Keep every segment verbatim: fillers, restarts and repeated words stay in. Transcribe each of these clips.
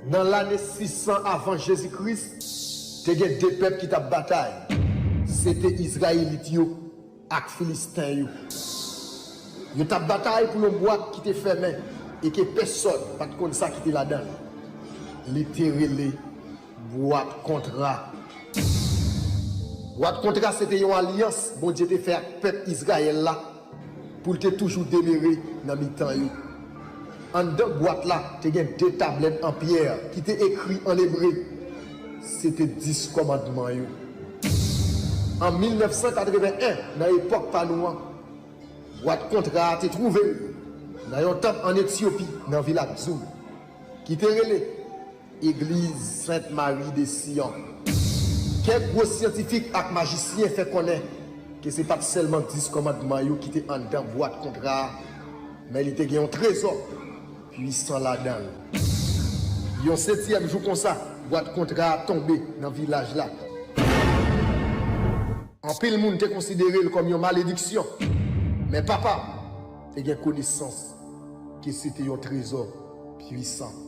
Nan lane sis san avan Jezi Kris, te gen de pèp ki t ap batay. Se te Izrayelit yo ak Filisten yo. Yo t ap batay pou yon bwat ki te fèmen e ke pèsòn pa t konn sa ki te ladan l. Li te rele bwat kontra. Bwat kontra se te yon alyans Bondye te fè ak pèp Izrayèl la pou l te toujou demere nan mitan yo. Anndan bwat la, te gen de tablèt an pyè ki te ekri an ebre. Se te dis kòmandman yo. An mil nèf san katreven en, nan epòk pa nou an, bwat kontra a te twouve l nan yon tanp ann Etyopi, nan vil Akzoum, ki te rele Egliz Sent Mari de Siyon. Kèk gwo syantifik ak majisyen fè konnen ke se pa t sèlman dis kòmandman yo ki te anndan bwat kontra a, men li te gen yon trezò pwisan ladan l. Yon setyèm jou konsa, bwat kontra a tonbe nan vilaj la. Anpil moun te konsidere l kòm yon malediksyon, men papa m te gen konesans ke se te yon trezò pwisan.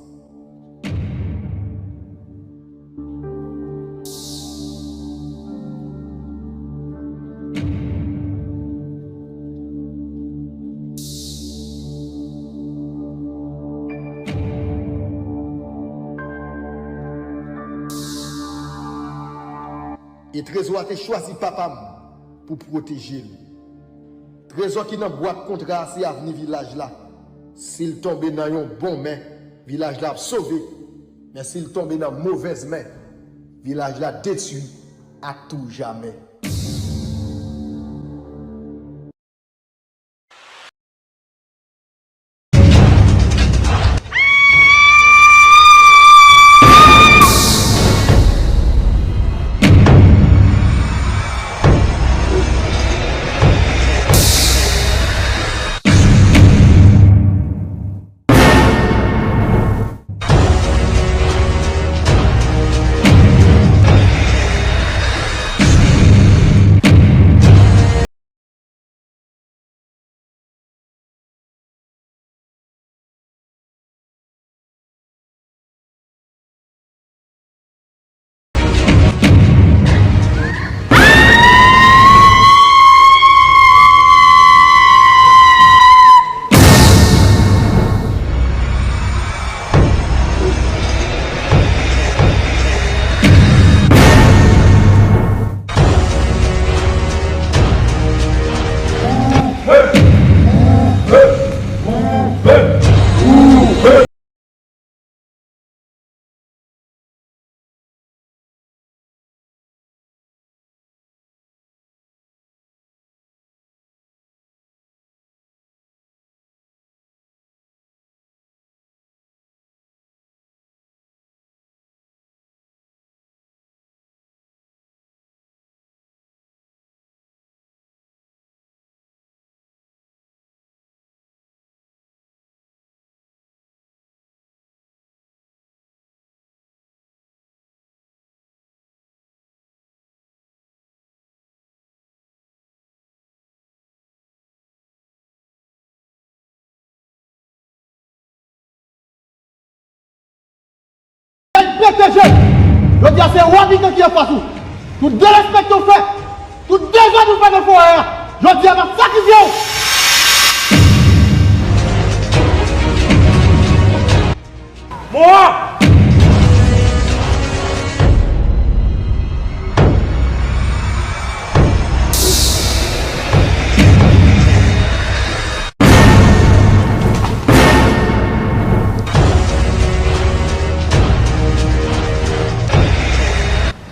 E trezò a te chwazi papa m pou pwoteje l. Trezò ki nan bwat kontra a se avni vilaj la. Si l tonbe nan yon bon men, vilaj la ap sove. Men si l tonbe nan movèz men, vilaj la detwi a tou jamè. L pete je l. Jodi a se Wamitan ki anfas ou. Tout derespekte w fè, tout dezòd ou fè nan forè a, jodi a m ap sakrifye w. Mò a!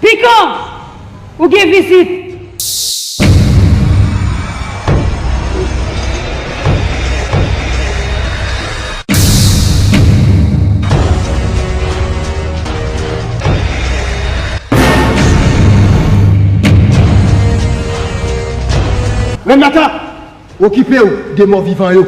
Pikan, ou gen vizit. Renata, okipe w de mò vivan yo.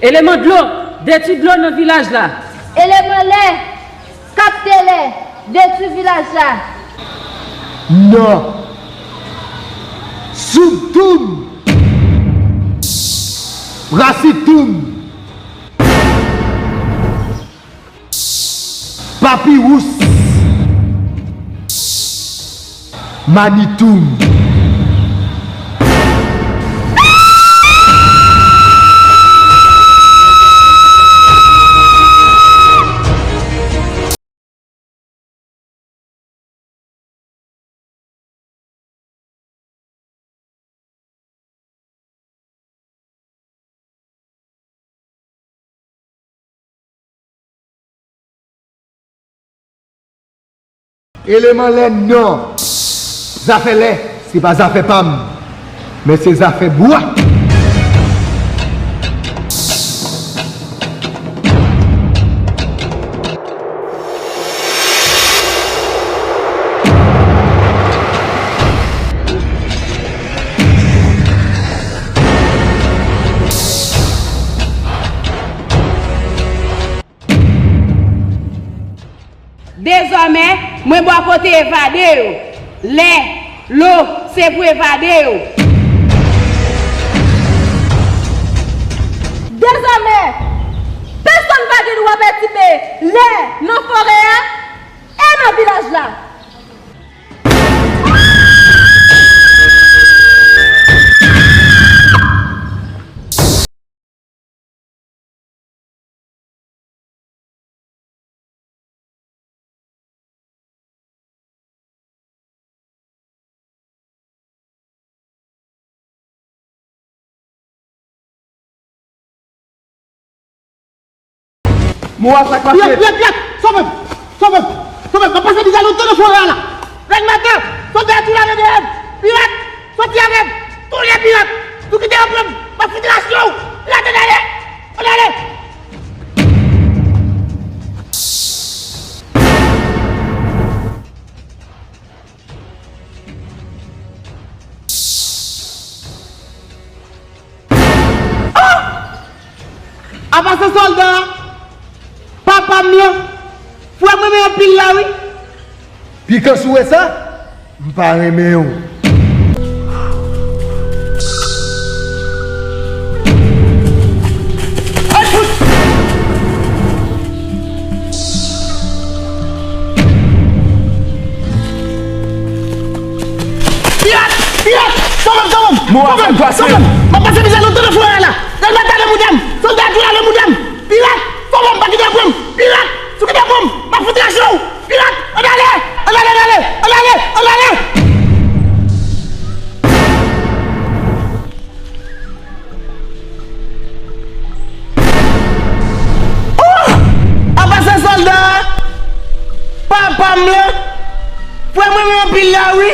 Eleman dlo, detwi dlo nan vilaj la. Eleman lè, kapte lè, detwi vilaj la. Non. Soub toum. Rasit toum. Papiwous. Manitoum. Eleman lè non. Zafè lè, se pa zafè pa m, men se zafè bwa. Dezòmè, mwen bò kote evade yo. Lè, lo, se pou evade yo. Dezòmè, pèsonn pa gen dwa pètibe lè nan forè a e nan vilaj la. Mo a sa k pase? Pirat, pirat, pirat! Sove m! Sove m! Sove m! M ap pase mizè lontan nan forè a la! Rèn Matan, sòlda a tou lave dèyè m! Pirat, soti avè m! Touye pirat! Si w kite yo pran m, m ap fout rache w! Pirat, ann ale! Ann ale! Ah! Apa se sòlda a? Papa m lan? Frè m renmen anpil la wi. Pikan si w wè sa, m pa renmen w. Pirat! Pirat! Sove m, sove m! Sove m! Sove m! M ap pase mizè lontan nan forè a la! Rèn Matan, ale mouda m! Sòlda a tou lave mouda m! Pirat! Sove m, pa kite yo pran m! Pirat! Si w kite yo pran m, m ap fout rache w! Pirat! Ann ale! Ann ale, ann ale! Ann ale! Ann ale! Oh! Apa se sòlda a? Papa m lan? Frè m renmen anpil la wi.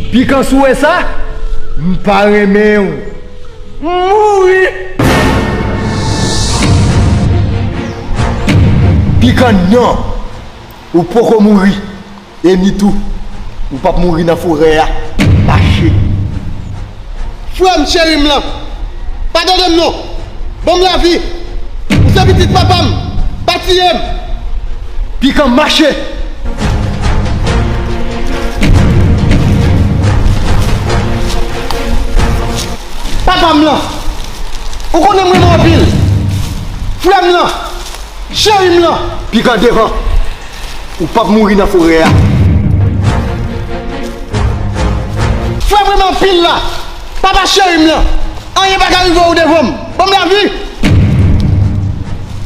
Pikan si w wè sa, m pa renmen w. M mouri. Pikan non. Ou poko mouri. E ni tou, ou p ap mouri nan forè a. Mache. Frè m, cheri m lan, padone m non. Ban m lavi. Ou se pitit papa m. Pa tiye m. Pikan, mache. Papa m lan, ou konnen m renmen w anpil. Frè m lan, cheri m lan. Pikan devan. Ou p ap mouri nan forè a. Frè m renmen anpil la. Papa cheri m lan. Anyen pa ka rive w devan m. Ban m lavi.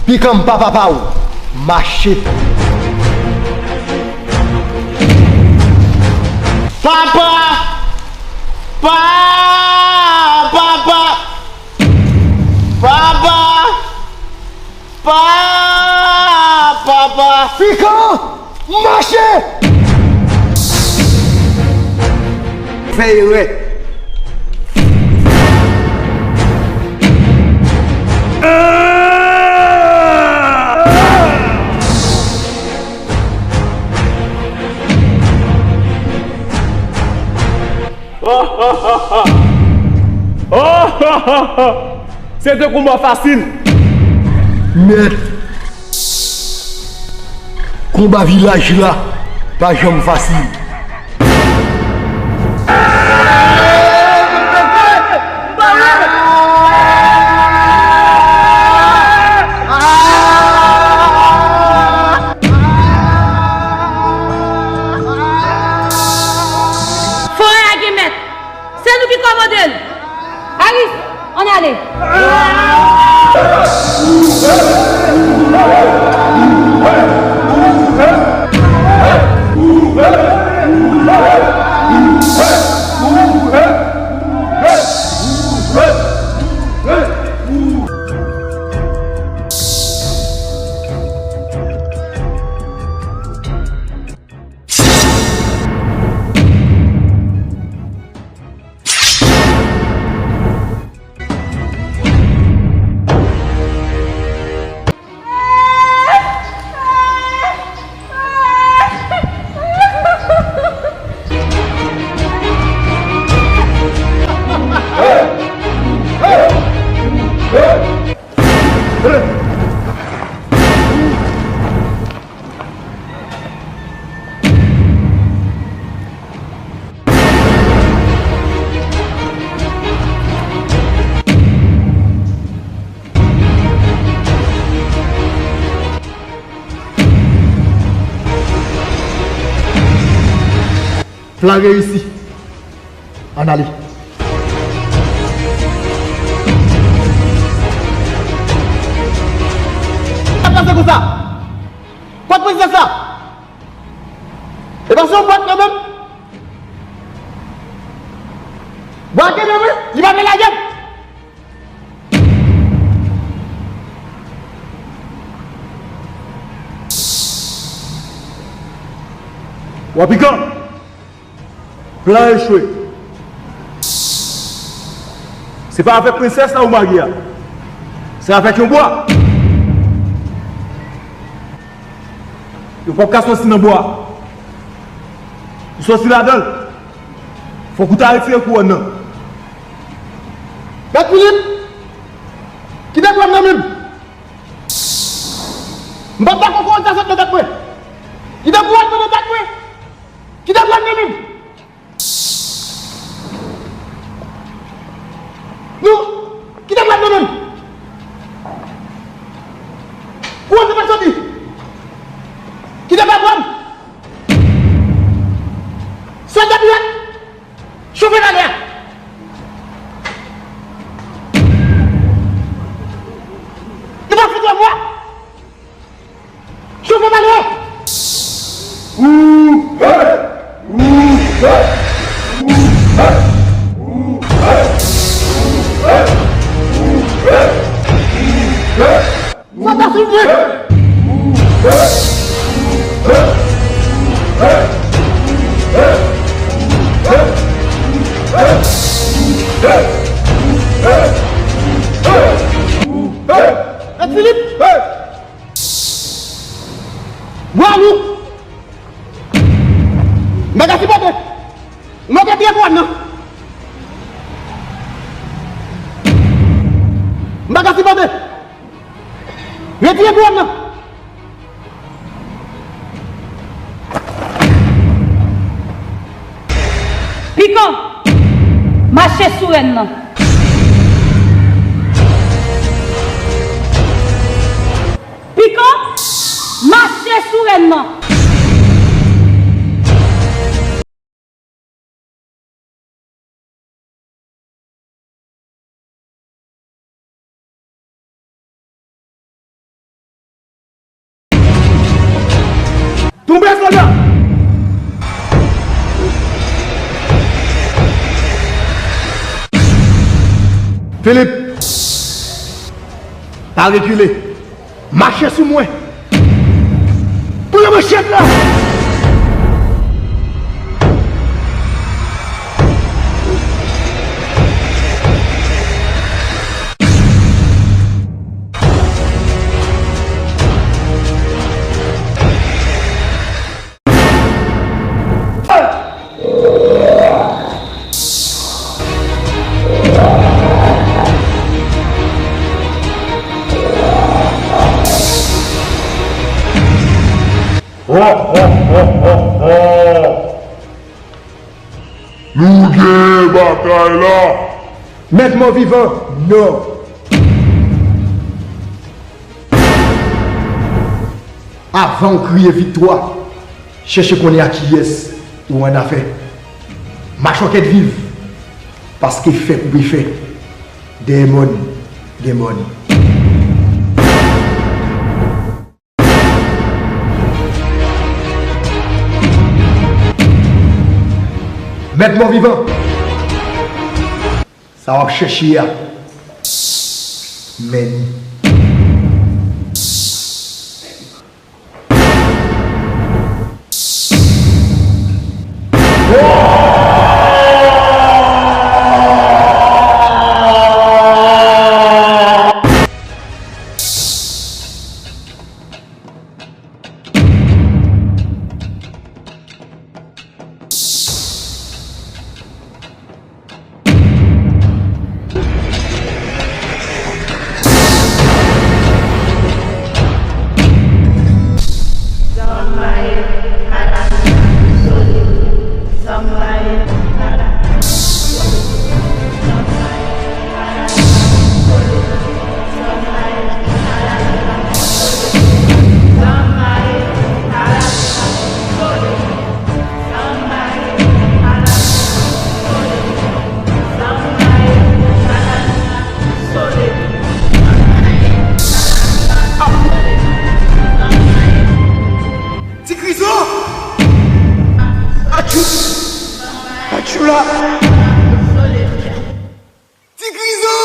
Pikan m pa papa w. Mache. Papa! Pa! Papa! Papa! Pa! Papa! Pikan! Mache! Fè erè. Se te konba fasil. Mèt, konba vilaj la pa janm fasil. Forè a gen mèt. Se nou ki kòmande l. Aris, ann ale. Plan reyisi. Ann ale. Sa pase konsa? Kot prinsès la? E pa se yon bwat nan men m? Bwat nan men m, li pa vle lage m. W a pikan. Plan echwe. Se pa avèk prensès la ou marye a. Se avèk yon bwa. Yo p ap ka soti nan bwa. Ou soti ladan l. Fòk ou ta retire kouwòn nan. Mèt Filip, kite kouwòn nan men m. M p ap dakò kouwòn sa sot nan tèt mwen. Kite kouwòn nan nan tèt mwen. Kite kouwòn nan men m. Nou, kite kouwòn nan men m. Kouwòn nan pa soti. Kite pa kouwòn. Sòlda Pilat. Chofe palè a! Nou pa fout wè mwa! Chofe palè a! Sòlda sou mwen! Mèt Filip! Bwa lou! M pa ka sipòte! M ap retire kouwòn nan! M pa ka sipòte! Retire kouwòn nan! Pikan, mache sou rèn nan! Pikan, mache sou rèn nan! Tonbe, sòlda! Filip, pa rekile. Mache sou mwen! Pran manchèt la! Nou gen batay la! Mèt mò vivan, non! Avan w kriye viktwa, chèche konnen a kiyès ou annafè. Machòkèt viv, paske fè koupe fè. Dèyè mòn, gen mòn. Mèt mò vivan, sa w ap chèche a, men ni. Ti Krizo! Atchou! Atchou la! Ti Krizo!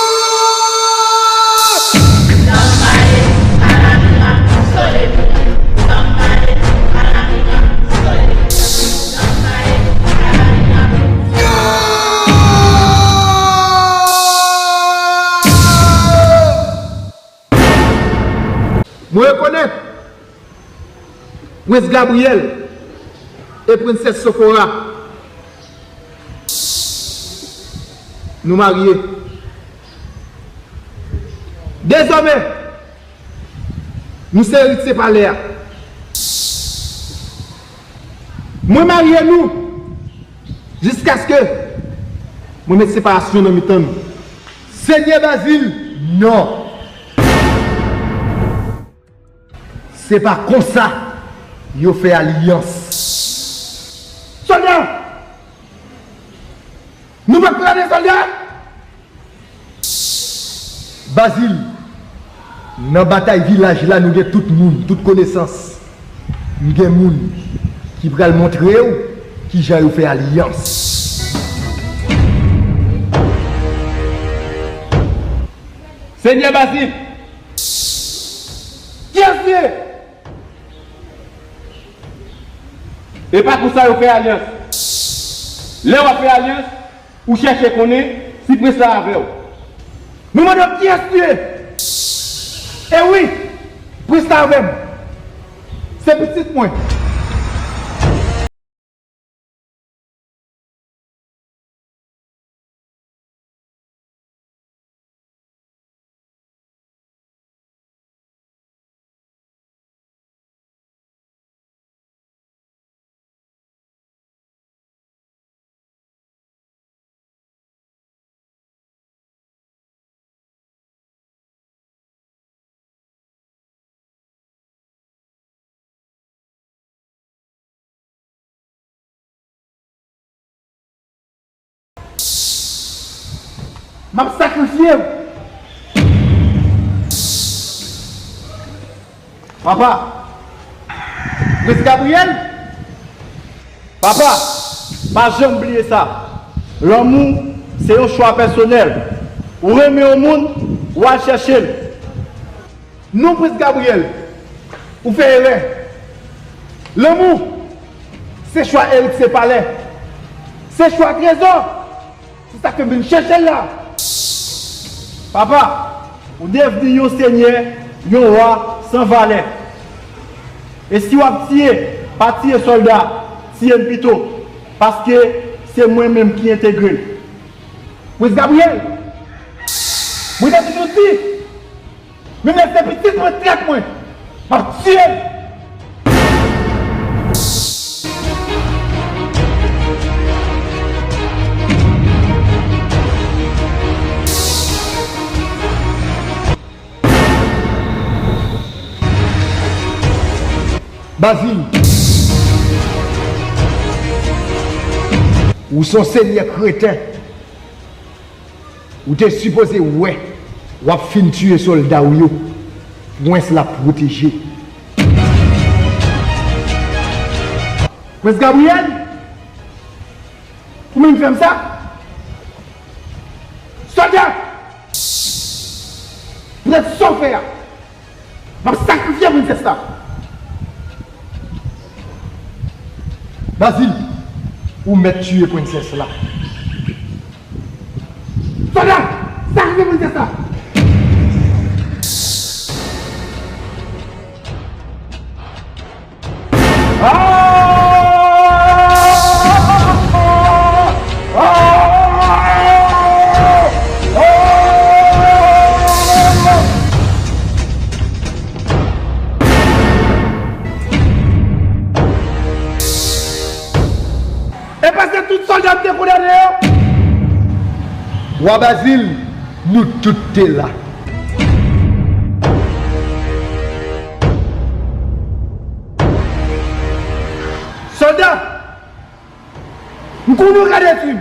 Mwen rekonèt Prens Gabriyèl e Prensès Sofora. Nou marye. Dezòmè, nou se eritye palè a. Mwen marye nou jiskaske mwen met separasyon nan mitan nou. Senyè Bazil, non. Se pa konsa yo fè alyans. Sòlda! Nou pa plane, sòlda! Bazil, nan batay vilaj la, nou gen tout moun, tout konesans. M gen moun ki pral montre w kijan yo fè alyans. Senyè Bazil, kiyès li ye? E pa konsa yo fè alyans. Lè w ap fè alyans, ou chèche konnen si prens la avè w. Nou mande w kiyès li ye. E wi, prens la avè m. Se pitit mwen. M ap sakrifye w. Papa, Prens Gabriyèl? Papa, pa janm bliye sa. Lanmou, se yon chwa pèsonèl. Ou renmen yon moun, ou al chèche l. Non, Prens Gabriyèl, ou fè erè. Lanmou, se chwa eritye palè. Se chwa trezò. Se sa k fè m vin chèche l la. Papa, ou devni yon senyè, yon wa san valè. E si w ap tiye, pa tiye sòlda, tiye m pito, paske se mwen menm ki entegre l. Prens Gabriyèl, mwen te toujou di, menm lè se pitit mwen, trèt mwen, m ap tiye l. Bazil, ou se yon senyè kreten. Ou te sipoze wè w ap fin tiye sòlda w yo. Prens la pwoteje. Prens Gabriel, ou menm fè m sa? Sòlda! Prens, sa w fè a? M ap sakrifye prensès la. Bazil, ou mèt tiye prensès la. Sòlda, sakrifye prensès la. E pa se tout sòlda m te kondane yo? Wa Bazil, nou tout te la. Sòlda, m konnen w ka detwi m,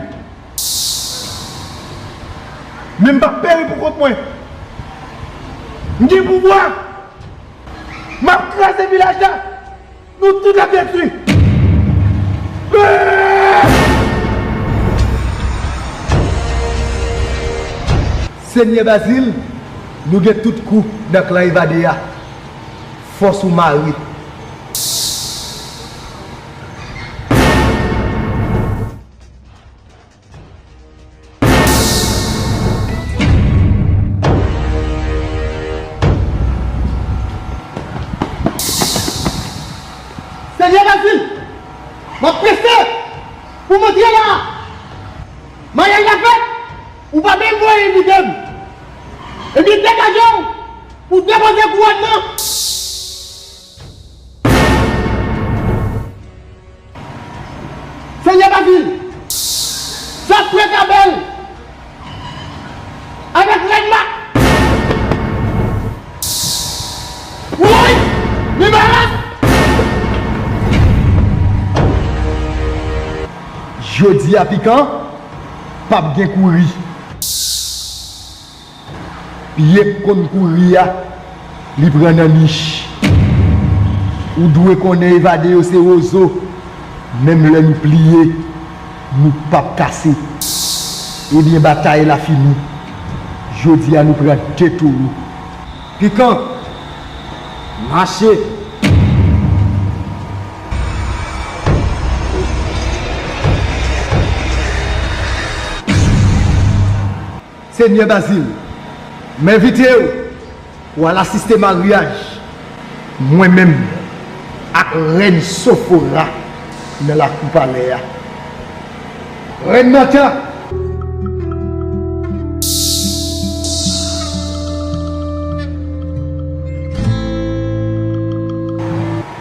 men m p ap peri pou kont mwen. M gen pouvwa. M ap kraze vilaj la. Nou tout ap detwi. Senyè Bazil, nou gen tout kou nan klan Evade a. Fòs ou mare. Senyè Bazil, m ap prese pou m antre la a. Maryaj la fèt, ou pa menm voye envite m. Ebyen, degaje w pou depoze kouwòn nan. Senyè Bazil, sa prèt a bèl avèk rèn ma-, woy, li malad. Jodi a Pikan, p ap gen kouri. Pye k konn kouri a, li pran nan nich. Ou dwe konnen Evade yo se wozo, menm lè nou pliye, nou p ap kase. Ebyen, batay la fini. Jodi a, nou pran de towo. Pikan, mache! Senyè Bazil, m envite w pou w al asiste maryaj mwen menm ak rèn Sofora nan lakou palè a. Rèn Manta!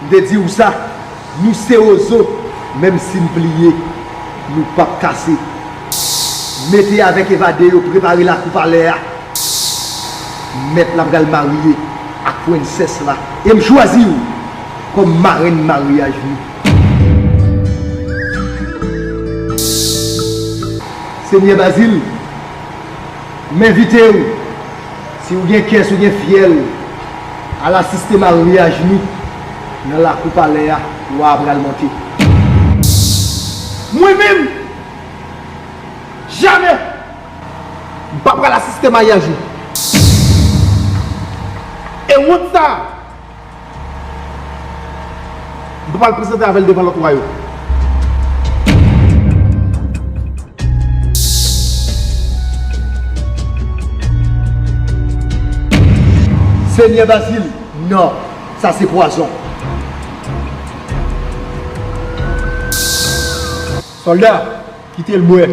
M te di w sa, nou se wozo, menm si n pliye, nou p ap kase. Mete avèk Evade yo prepare lakou palè a. Mèt la pral marye ak prensès la. E m chwazi w kòm marenn maryaj nou. Senyè Bazil, m envite w, si w gen kè, si w gen fyèl, al asiste maryaj nou nan lakou palè a, wa a pral monte. Mwen menm, jamè, m pa pral asiste maryaj ou. E wont sa a, m pa pral prezante avè l devan lòt wa yo. Senyè Bazil, non, sa se pwazon. Sòlda, kite l bwè.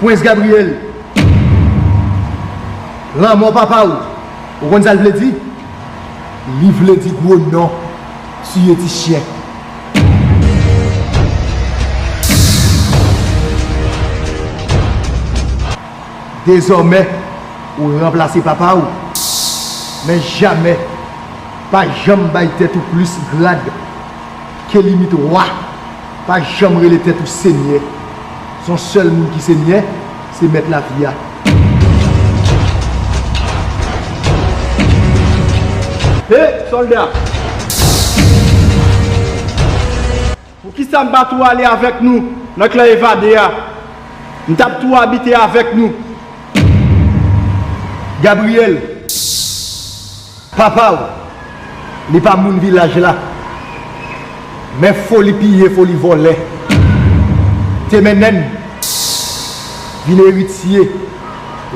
Prens Gabriel, lanmò papa w, ou konn sa l vle di? Li vle di gwo non, tiye ti chen. Dezòmè, ou ranplase papa w, men jamè, pa janm bay tèt ou plis grad ke limit wa. Pa janm rele tèt ou senyè. Se yon sèl moun ki senyè, se mèt lavi a. Hey, sòlda! Poukisa m pa tou ale avèk nou nan klan evade a? M t ap tou abite avèk nou. Gabriel, papa w, li pa moun vilaj la. Men foli piye, foli vòlè. Te mennen n vin eritye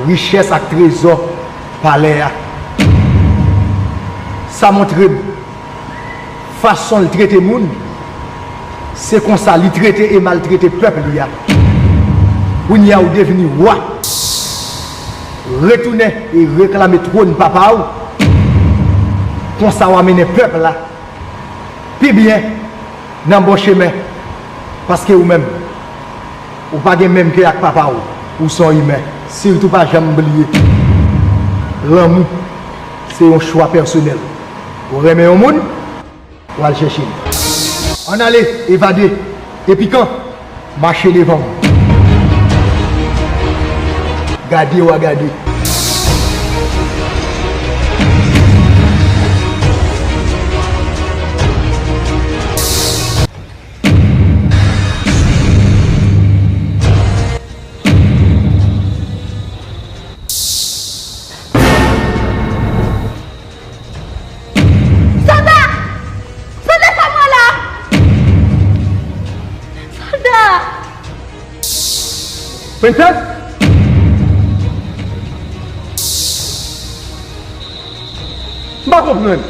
richès ak trezò palè a. Sa montre m fason l trete moun, se konsa li trete e maltrete pèp li a. Kounye a ou devni wa. Retounen e reklame twòn papa w. Konsa w a mennen pèp la pi byen nan bon chemen. Paske ou menm, ou pa gen menm kè ak papa w. Ou se yon imen. Sitou pa janm bliye, lanmou se yon chwa pèsonèl. Ou renmen yon moun, w al chèche l. Ann ale, evade. Epi kan? Mache devan m. Gade w a gade. Sòlda! Sòlda, sa mwen la! Sòlda! Prensès? M pa konprann.